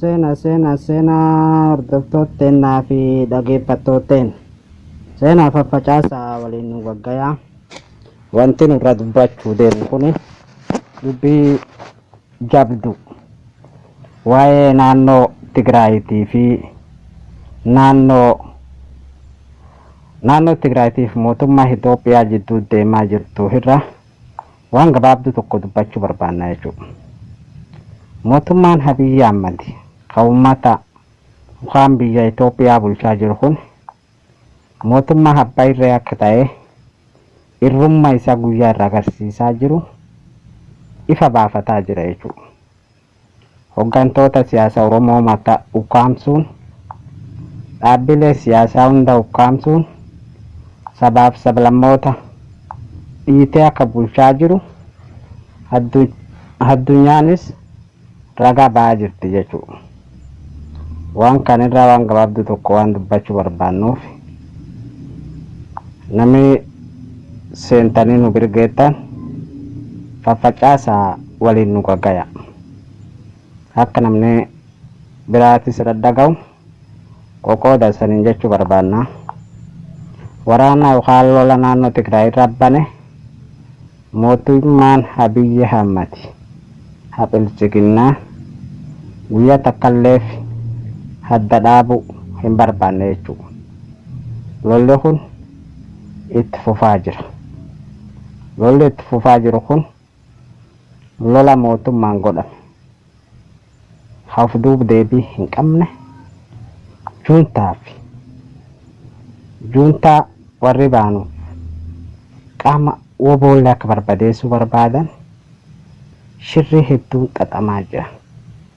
Seenaa seenaa seenaa hordoftootteennaa fi dhaggeeffattootteen seenaa faffacaasaa waliin nu gaggayaa. Wanti nurra dubbachuu deemu kun dubbii jabdu waa'ee naannoo Tigraayitii fi naannoo Tigraayitiif mootummaa Itoophiyaa jidduu deemaa jirtu irra waan gabaabduu tokko dubbachuu barbaanna jechuudha. Mootummaan Abiyyi Ahmad kan uummata yookaan biyya Itoophiyaa bulchaa jiru kun mootummaa abbaa irree akka ta'e irrummaa isaa guyyaa irraa agarsiisaa jiru ifa baafataa jira jechuudha. Hooggantoota siyaasaa Oromoo mata ukkaamsuun, dhaabbilee siyaasaa hunda ukkaamsuun, sabaaf sablammoota dhiitee akka bulchaa jiru addunyaanis ragaa ba'aa jirti jechuudha. Waan kanirraa waan gabaabduu tokko waan dubbachuu barbaannuuf namni seentanii nu birgeettan faffacaasaa waliin nu gaggaya. Akka namni biraatis dhaga'u qoqooda saniin jechuu barbaanna. Waraana yookaan lola naannoo Tigraay irra bane mootummaan Abiyyi Ahmad Biltsiginnaa guyyaa takkalleef hadda dhaabuu hin barbaanne jechuudha. Lolli kun itti fufaa jira. Lolli itti fufaa jiru kun lola mootummaan godhame. Hauf duub deebii hin qabne juuntaa fi juuntaa warri baanu qaama woboollee akka barbadeessuu barbaadan shirri hedduun xaxamaa jira,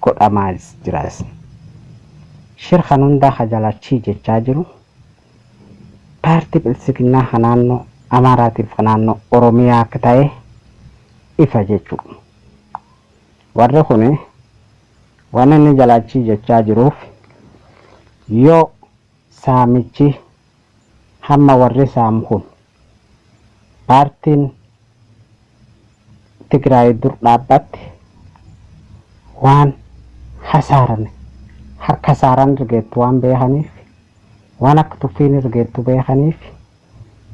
godhamaa jiras. Shir kan hundaa kajalachii jechaa jiru paartii Biltsiginnaa kan naannoo Amaaraatiif kan naannoo Oromiyaa akka ta'e ifa jechuudha. Warri kun waan inni jalachii jechaa jiruuf yoo saamichi hamma warri saamu kun paartiin Tigraay dur dhaabbatte waan hasaaran harka hasaaran ergeettu waan beekaniif, waan akka tuffiin ergeettu beekaniif,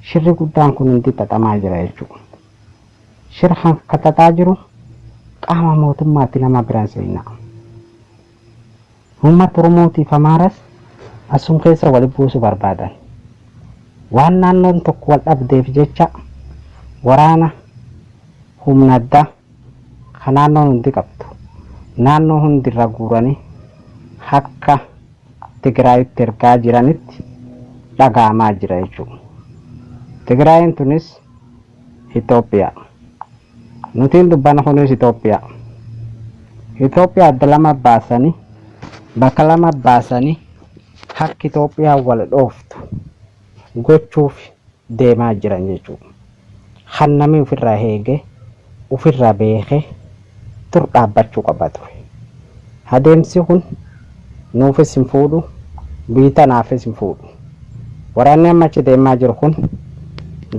shirri guddaan kun hundi xaxamaa jira jechuudha. Shira kan xaxaa jiru qaama mootummaatti nama biraan seenaa. Uummata Oromootiif Amaaras asum keessa wali buusuu barbaadan. Waan naannoon tokko wal dhabdeef jecha waraana humna addaa kan naannoon hundi qabdu naannoo hundirra guuranii akka Tigraayitti ergaa jiranitti dhaga'amaa jira jechuudha. Tigraayin tunis Itoophiyaa. Nutiin dubbana kunis Itoophiyaa. Itoophiyaa adda lama baasanii, bakka lama baasanii akka Itoophiyaa wal dhooftu gochuuf deemaa jiran jechuudha. Kan namni ofirraa eege, ofirraa beekee dur dhaabbachuu qaba ture. Adeemsi kun nuufis hin fuudhu, biyyi tanaafis hin fuudhu. Waraanni amma achi deemaa jiru kun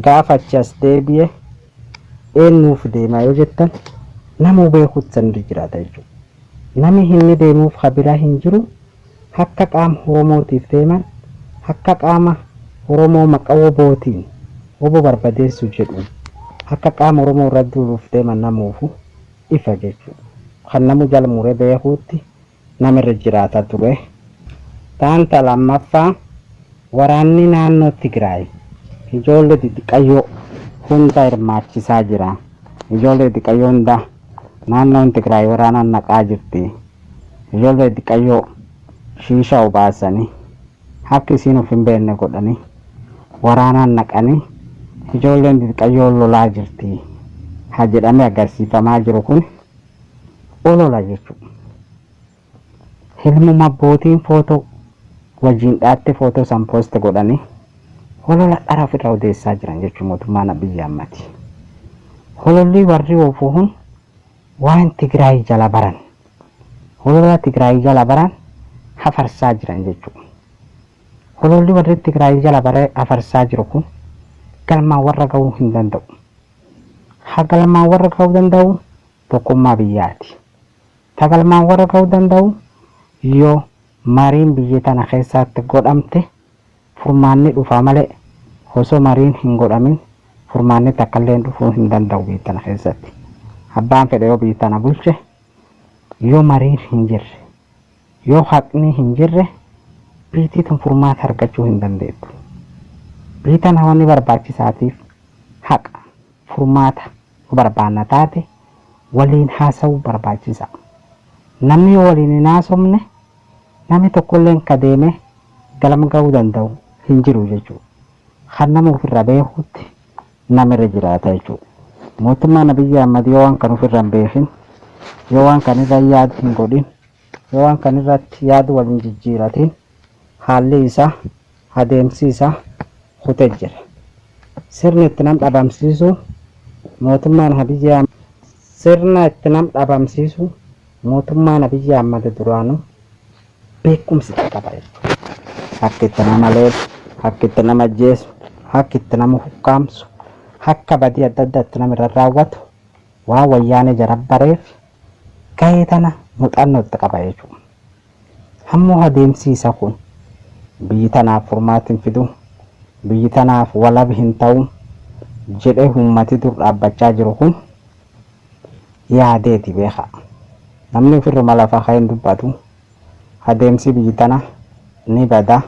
gaafa achi as deebi'e eenyuuf deemaa yoo jettan namuu beekuutti sanirra jiraata jechuudha. Namni inni deemuuf ka biraa hin jiru, akka qaama Oromootiif deeman, akka qaama Oromoo maqaa wobootiin woboo barbadeessu jedhu, akka qaama Oromoo irra duuluuf deeman namuufu ifa jechuudha. Kan namu jala muree beekuutti namirra jiraata ture. Taanta lammaffaa, waraanni naannoo Tigraay ijoollee xixiqqayyoo hunda hirmaachisaa jira. Ijoollee xixiqqayyoo hunda naannoon Tigraay waraanaan naqaa jirti. Ijoollee xixiqqayyoo shiisha obaasanii akka isiin of hin beekne godhanii waraanaan naqanii ijoolleen xixiqqayyoo lolaa jirti. Ha jedhamee agarsiifamaa jiru kun olola jechuudha. Hilmuma abbootiin footoo wajjin dhaatte footoo san post godhanii holola dhara ofirraa odeessaa jiran jechuun mootummaan Abiyyi Ahmad. Hololli warri oofu kun waan Tigraay jala baran, holola Tigraay jala baran hafarsaa jiran jechuudha. Hololli warri Tigraay jala baree hafarsaa jiru kun galmaan warra ga'uu hin danda'u. Ha galmaan warra ga'uu danda'u tokkummaa biyyaati. Ta galmaan warra ga'uu danda'u Yoo mariin biyya tana keessatti godhamte furmaanni dhufa malee, osoo mariin hin godhamin furmaanni takkallee dhufuu hin danda'u biyya tana keessatti. Abbaan fedhe yoo biyya tana bulche, yoo mariin hin jirre, yoo haqni hin jirre, biyyi tun furmaata argachuu hin dandeettu. Biyyi tana wanni barbaachisaatiif haqa furmaata barbaanna taate waliin haasa'uu barbaachisa. Namni yoo waliin hin haasofne, namni tokkolleen ka deeme galma ga'uu danda'u hin jiru jechuudha. Kan nama ofirra beekutti namirra jiraata jechuudha. Mootummaan Abiyyi Ahmad yoo waan kan ofirra hin beekin, yoo waan kan irra yaadu hin godhin, yoo waan kan irratti yaadu waliin jijjiiratin, haalli isaa, adeemsi isaa kutee jira. Sirni itti nam dhabamsiisu mootummaan Abiyyi Ahmad, sirna itti nam dhabamsiisu mootummaan Abiyyi Ahmad duraanuu beekumsi itti qaba jechuudha. Akka itti nama leelu, akka itti nama ajjeesu, akka itti nama hukkaamsu, akka badii adda addaa itti nama irra raawwatu waan Wayyaanee jara bareef gahee tana muuxannoo itti qaba jechuudha. Ammoo adeemsi isa kun biyyi tanaaf furmaata hin fidu, biyyi tanaaf walab hin ta'u jedhee uummati dur dhaabbachaa jiru kun yaadeeti beeka. Namni ofirruma lafa ka'een dubbatu adeemsi biyyi tana ni bada,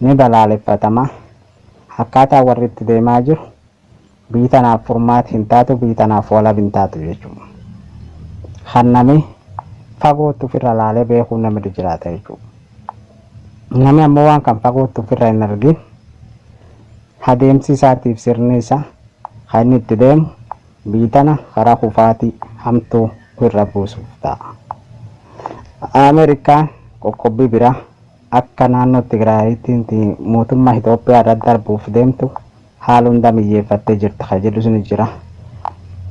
ni balaaleffatama. Akkaataa warri itti deemaa jiru biyyi tanaaf furmaata hin taatu, biyyi tanaaf walab hin taatu jechuudha. Kan namni fagootti ofirra laalee beekuu namni jiraata jechuudha. Namni ammoo waan kan fagootti ofirra hin argin, adeemsi isaatiif sirni isaa kan inni itti deemu biyyi tana karaa kufaatii hamtuu irra buusuuf ta'a. Ameerikaan qoqqobbii biraa akka naannoo Tigraayitti mootummaa Itoophiyaa irratti darbuuf deemtu haala hunda miyyeeffattee jirti kan jedhu sun jira.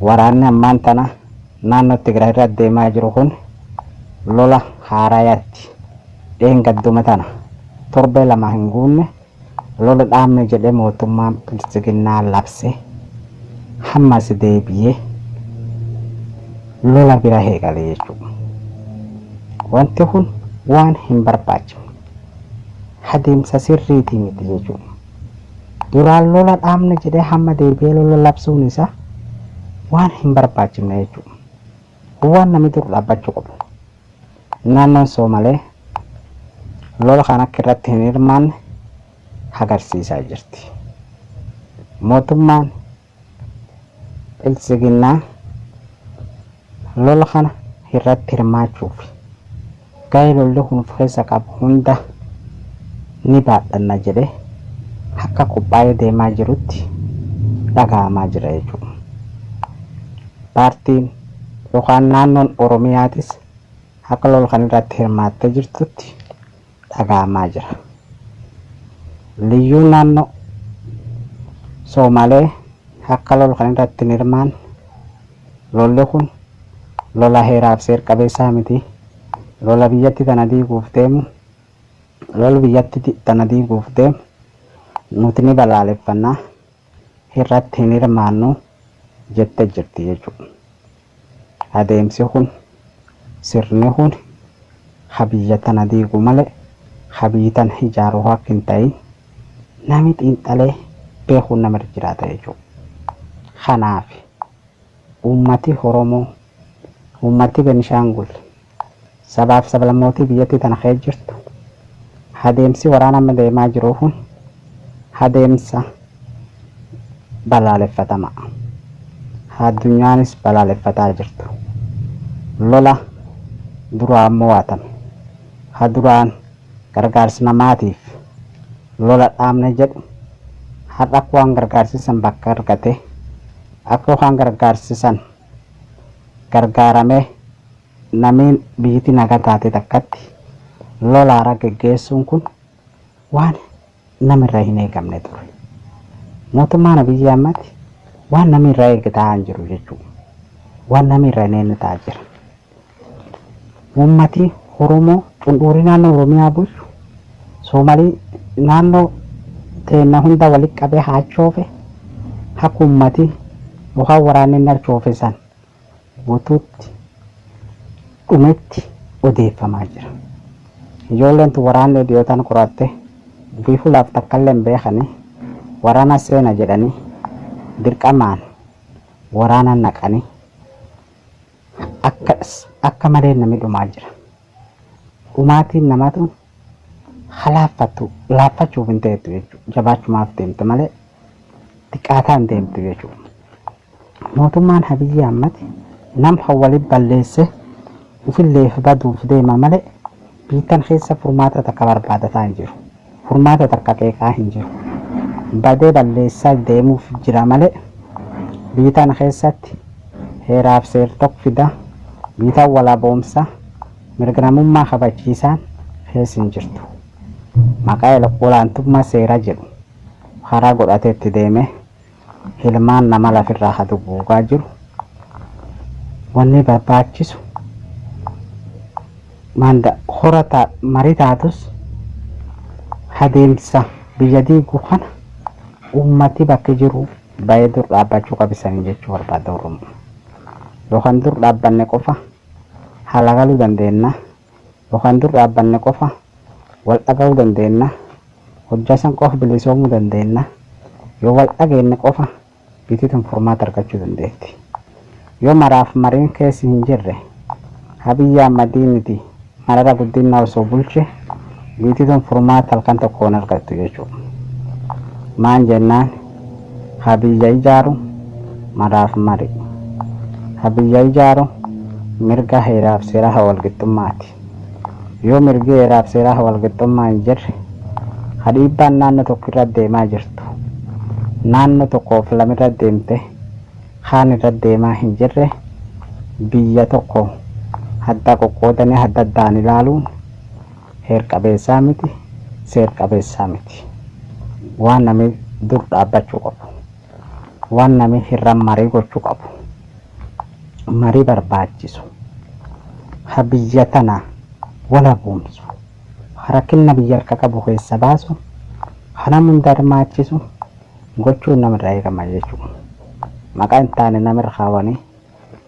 Waraanni ammaan tana naannoo Tigraay irra deemaa jiru kun lola haarayaatti. Dheengadduma tana torbee 2 hin guunne lola dhaabne jedhee mootummaan Biltsiginnaa labse, hammas deebi'ee lola bira eegale jechuudha. Wanti kun waan hin barbaachifne, adeemsa sirriitii miti jechuudha. Duraan lola dhaabne jedhee hamma deebi'ee lola labsuun isaa waan hin barbaachifne jechuudha. Waan namni dur dhaabbachuu qabu. Naannoon Soomalee lola kan akka irratti hin hirmaanne agarsiisaa jirti. Mootummaan Biltsiginnaa lola kana irratti hirmaachuuf gahee lolli kun of keessa qabu hunda ni baadhanna jedhee akka qophaa'ee deemaa jirutti dhaga'amaa jira jechuudha. Paartiin yookaan naannoon Oromiyaatis akka lola kan irratti hirmaattee jirtutti dhaga'amaa jira. Liyyuun naannoo Soomalee akka lola kan irratti hin hirmaanne, lolli kun lola heeraaf seer qabeessaa miti. Lola biyyatti tana diiguuf deemu, lola biyyatti tana diiguuf deemu nuti ni balaaleffannaa, irratti hin hirmaannu jettee jirti jechuudha. Adeemsi kun, sirni kun ha biyya tana diigu malee ha biyyi tana ijaaru akka hin ta'in namni xiinxalee beekuun namarra jiraata jechuudha. Kanaaf uummati Oromoo, uummati Benishaangul, sabaaf sablammootii biyyattii tana keessa jirtu, adeemsi waraana amma deemaa jiru kun adeemsa balaaleffatamaa. Addunyaanis balaaleffataa jirtu. Lola duraan mo'atame. Ha duraan gargaarsa namaatiif lola dhaabne jedhu, har'a akka waan gargaarsisan bakka argate, akka waan gargaarsisan gargaaramee namni biyyatti nagaa taate takkatti lola haaraa geggeessuun kun waan namirraa hin eegamne ture. Mootummaan Abiyyi Ahmad waan namni irraa eege ta'aa hin jiru jechuudha. Waan namni irraa hin eegne ta'aa jira. Uummati Oromoo cundhuurii naannoo Oromiyaa bulchu Soomalii naannoo teenna hunda walitti qabee haachoofe, akka uummati yookaan waraanni inni harchoofe san guutuutti dhumetti odeeffamaa jira. Ijoolleen tun waraanni dhiyootaan qoratte ufiifuu laaf takkallee hin beekani waraana seena jedhanii dirqamaan waraana naqanii akka malee namni dhumaa jira. Dhumaatiin namatu halaaffattu laaffachuuf hin teettu jechuudha. Jabaachumaaf deemte malee xiqqaataa hin deemtu jechuudha. Mootummaan Abiyyi Ahmad nama waliin balleesse ufilleef baduuf deema malee biittan keessa furmaata takka barbaadataa hin jiru. Furmaata takka qeeqaa hin jiru. Badee balleessaa deemuuf jira malee biitan keessatti heeraaf seer tokko fida biitan walaboomsa mirga namummaa kabachiisaan keessa hin jirtu. Maqaa olaantummaa seeraa jedhu karaa godhatee itti deeme ilmaan nama lafirraa haa duguugaa jiru. Wanni barbaachisu manda horata marii taatus adeemsa biyya diiguu kana ummati bakki jiru baay'ee dur dhaabbachuu qabisanii jechuu barbaada Oromoo. Yookaan dur dhaabbanne qofa haala galuu dandeenya. Yookaan dur dhaabbanne qofa wal dhaga'uu dandeenya. Hojjaa san qofa bilisoomuu dandeenya. Yoo wal dhageenye qofa biyyi tun furmaata argachuu dandeetti. Yoo maraaf mariin keessi hin jirre Abiyyi Ahmadiiniti marara guddinaa osoo bulche biyyi tun furmaata halkan tokkoon argattu jechuudha. Maan jennaan ha biyya ijaaru maraaf mari. Ha biyya ijaaru mirga heeraaf seeraa haa walqixxummaati. Yoo mirgi heeraaf seeraa haa walqixxummaa hin jirre ha dhiibbaan naannoo tokko irra deemaa jirtu. Naannoo tokkoof lama irra deemte kaan irra deemaa hin jirre biyya tokko hadda qoqqoodanii hadda addaan ilaaluun heer qabeessaa miti seer qabeessaa miti. Waan namni dur dhaabbachuu qabu. Waan namni irra marii gochuu qabu. Marii barbaachisu. Ha biyya tana walaboomsu. Rakkina biyya harka qabu keessa baasu. Kana hunda hirmaachisu gochuun namarraa eegama jechuudha. Maqaa hin taane namarra kaawwanii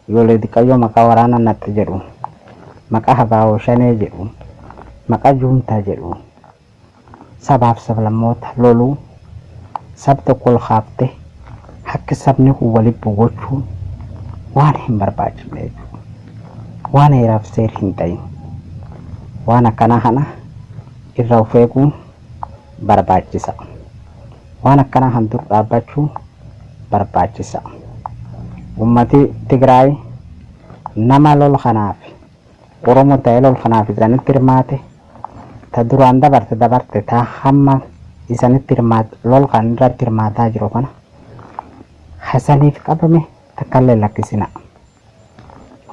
ijoollee xiqqayyoo maqaa waraana natti jedhu maqaa habaawoo shanee jedhu maqaa juuntaa jedhu sabaaf sablammoota loluu sab tokko ol kaafte akka sabni kun walitti bu'u gochuun waan hin barbaachifne jechuudha. Waan heeraaf seer hin ta'in waan akkanaa kana irra of eeguun barbaachisa. Waan akkanaa kan dur dhaabbachuun barbaachisa. Ummati Tigraay nama lol kanaaf Oromoo ta'ee lol kanaaf isaanitti hirmaate ta duraan dabarte dabarte ta hamma isanitti hirmaat lol kan irratti hirmaataa jiru kana hasaniif qabame takkallee lakkisina.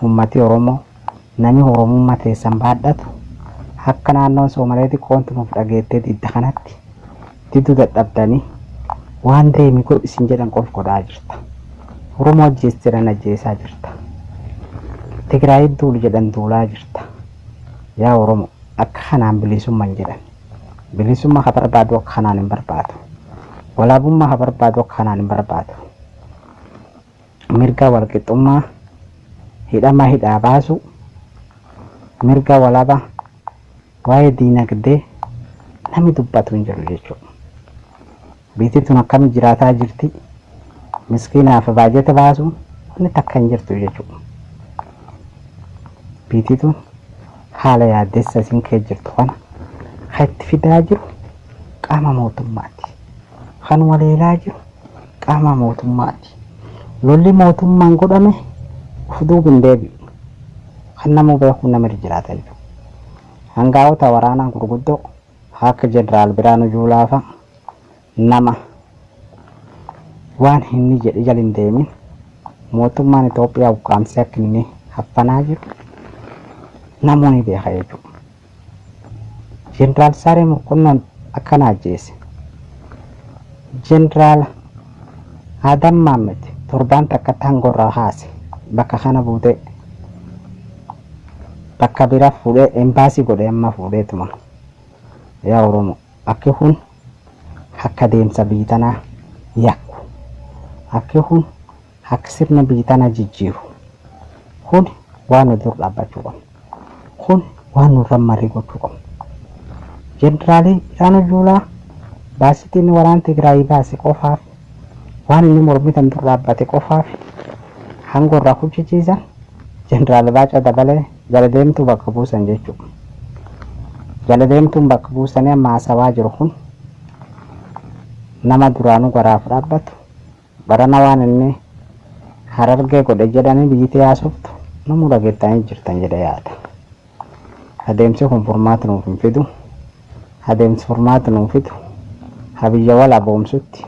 Ummati Oromoo nami Oromummaa teessan baadhatu akka naannoon Soomalee xiqqoon nuuf dhageettee didda kanatti diduu dadhabdanii waan deemi godhi isin jedhan qof godhaa jirta. Oromoo ajjees jedhan ajjeesaa jirta. Tigraay duul jedhan duulaa jirta. Yaa Oromoo akka kanaan bilisummaa hin jedhan. Bilisummaa ha barbaadu akka kanaan hin barbaadu. Walaabummaa ha barbaadu akka kanaan hin barbaadu. Mirga walqixxummaa hidhama hidhaa baasu mirga walaba waa'ee diinagdee namni dubbatu hin jiru jechuudha. Biyyi tun akkam jiraataa jirti? Miskiinaaf baajata baasu wanni takka hin jirtu jechuudha. Biyyi tun haala yaaddessa isin kee jirtu kana kan itti fidaa jiru qaama mootummaati. Kan waleelaa jiru qaama mootummaati. Lolli mootummaan godhame of duuba hin deebi'u. Kan namuu beeku nama irra jiraata jechuudha. Hangaa'ota waraanaa gurguddoo akka Jeneraal Biraanuu Juulaa fa'a nama waan inni jedhe jala hin deemin mootummaan Itoophiyaa ukkaamsee akka inni haffanaa jiru namoonni beeka jechuudha. Jeneraal Saaree Mokonnon akkana ajjeese. Jeneraal Adam Maammed torbaan takka tangorraa haase bakka kana buutee bakka bira fuudhee embaasii godhee amma fuudheetuma. Yaa Oromoo akki kun akka deemsa biyyi tanaa yakku. Akki kun akka sirna biyyi tanaa jijjiiru. Kun waan nu dur dhaabbachuu qabnu. Kun waan nurra marii gochuu qabnu. Jeneraalii Biraanuu Juulaa baasitti inni waraana Tigraayii baase qofaaf, waan inni mormitan dur dhaabbate qofaaf hangoo irraa kuchisiisan. Jeneraal Baacaa Dabalee jala deemtuu bakka buusan jechuudha. Jala deemtuun bakka buusanii amma haasawaa jiru kun nama duraanuu garaaf dhaabbatu barana waan inni Harargee godhe jedhanii biyyittii haasoftu namuu dhageettanii jirtan jedhe yaada. Adeemsi kun furmaata nuuf hin fidu. Adeemsi furmaata nuuf fidu habiyya wal aboomsutti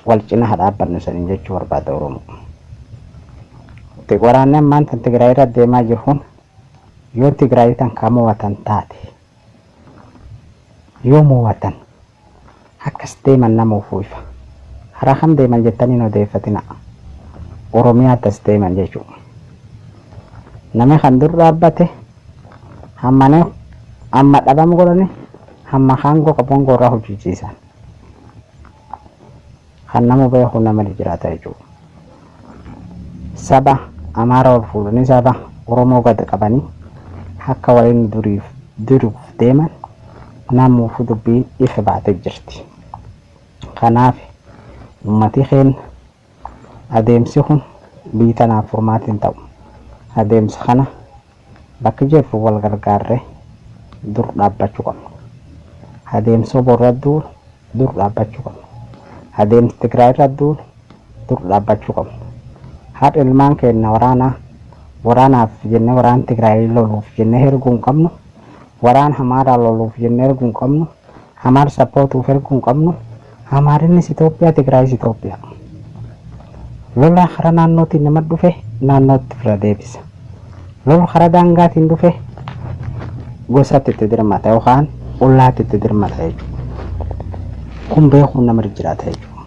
wal cina haa dhaabbannu saniin jechuu barbaada Oromoo. Waraanni ammaan tan Tigraay irra deemaa jiru kun yoo Tigraay tan ka mo'atan taate, yoo mo'atan akkas deeman nama ufuufa. Karaa kam deeman jettanii hin odeeffatina. Oromiyaatti as deeman jechuudha. Namni kan dur dhaabbate hammane amma dhabama godhani hamma haangoo qabu hangoo irraa hojjechiisan. Kan nama beeku nama jiraata jechuudha. Saba Amaara ol fuudhanii saba Oromoo gad qabanii akka waliin duriif duruuf deeman namuuf dubbiin ifa baatee jirti. Kanaaf uummati keenya adeemsi kun biyya tanaaf furmaata hin ta'u. Adeemsa kana bakka jirru wal gargaarree dur dhaabbachuu qabna. Adeemsa borra duulu dur dhaabbachuu qabna. Adeemsa Tigraay irra duulu dur dhaabbachuu qabna. Haadha ilmaan keenya waraanaa waraanaaf jennee waraana Tigraay loluuf jennee erguu hin qabnu. Waraana Amaaraa loluuf jennee erguu hin qabnu. Amaar sappootuuf erguu hin qabnu. Amaarinnis Itoophiyaa, Tigraayis Itoophiyaa. Lola karaa naannootiin nama dhufe naannootti fira deebisa. Lola karaa daangaatiin dhufe gosatti itti dirmata yookaan ollaatti itti dirmata jechuudha. Kun beekuun nama jiraata jechuudha.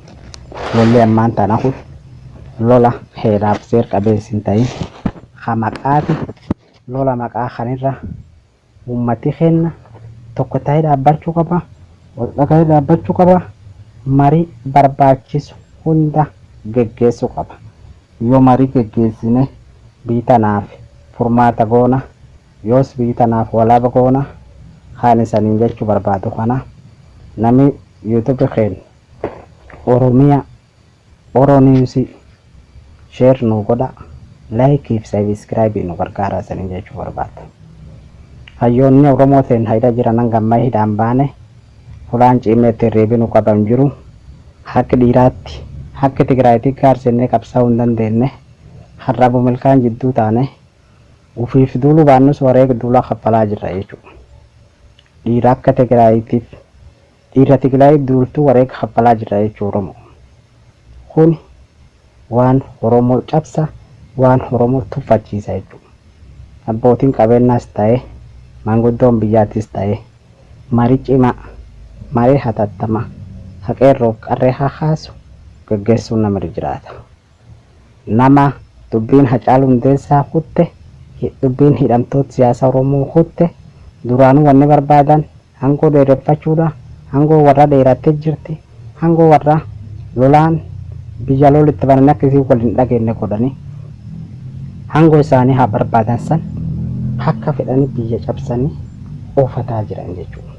Lolli ammaan tana kun lola heeraaf seer qabeessi hin ta'in ha maqaati. Lola maqaa kanirra uummati keenya tokko ta'ee dhaabbachuu qaba. Wal dhaga'ee dhaabbachuu qaba. Marii barbaachisu hunda geggeessuu qaba. Yoo marii geggeessine biyya tanaaf furmaata goona. Yoos biyya tanaaf walaaba goona. Kaan isaniin jechuu barbaadu kana namni YouTube keenya Oromiyaa Oro News share nu godha, like fi subscribe nu gargaara isaniin jechuu barbaada. Hayyoonni Oromoo ta'een hayda jiran hanga ammaa hidhaan baane fulaan ciimeetti hirriibi nu qaban jiru. Hakki dhiiraatti hakki Tigraayitii gaarsennee qabsaa'uu hin dandeenye. Har'a milkaan jidduu taane ufiif duuluu baannus wareega duulaa kaffalaa jirra jechuudha. Dhiira akka Tigraayitiif dhiira Tigraay duultuu wareega kaffalaa jirra jechuudha Oromoo. Kun waan Oromoo cabsa, waan Oromoo tuffachiisa jechuudha. Abbootiin qabeenyaas ta'e maanguddoon biyyaattis ta'e marii cimaa, marii hatattamaa, haqeerroof qarree hakaasu geggeessuun nama jiraata. Nama dubbiin Hacaaluu Hundeessaa kutte, dubbiin hidhamtoota siyaasa Oromoo kutte, duraanuu wanni barbaadan hangoo dheereffachuudha. Hangoo warra dheerattee jirti. Hangoo warra lolaan biyya lolitti bananii akka isii waliin dhageenye godhanii hangoo isaanii haa barbaadan san akka fedhanii biyya cabsanii oofataa jiran jechuudha.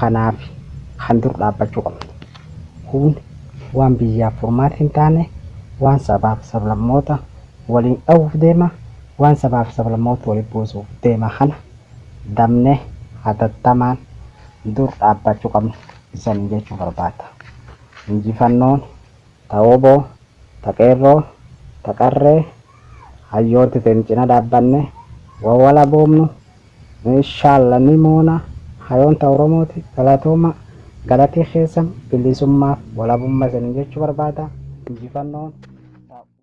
Kanaaf kan dur dhaabbachuu qabna. Kun waan biyyaaf furmaata hin taane, waan sabaaf sablammoota waliin dha'uuf deema, waan sabaaf sablammoota waliin buusuuf deema kana dabnee hatattamaan dur dhaabbachuu qabna isanii jechuu barbaada. Injifannoon ta'oboo, taqeerroo, taqarree hayyooti teen cina dhaabbanne wawwala boomnu inshaalla ni moona. Hayoon ta Oromooti. Galatooma, galatii keessan bilisummaaf walabummaa isanii jechuu barbaada. Injifannoon.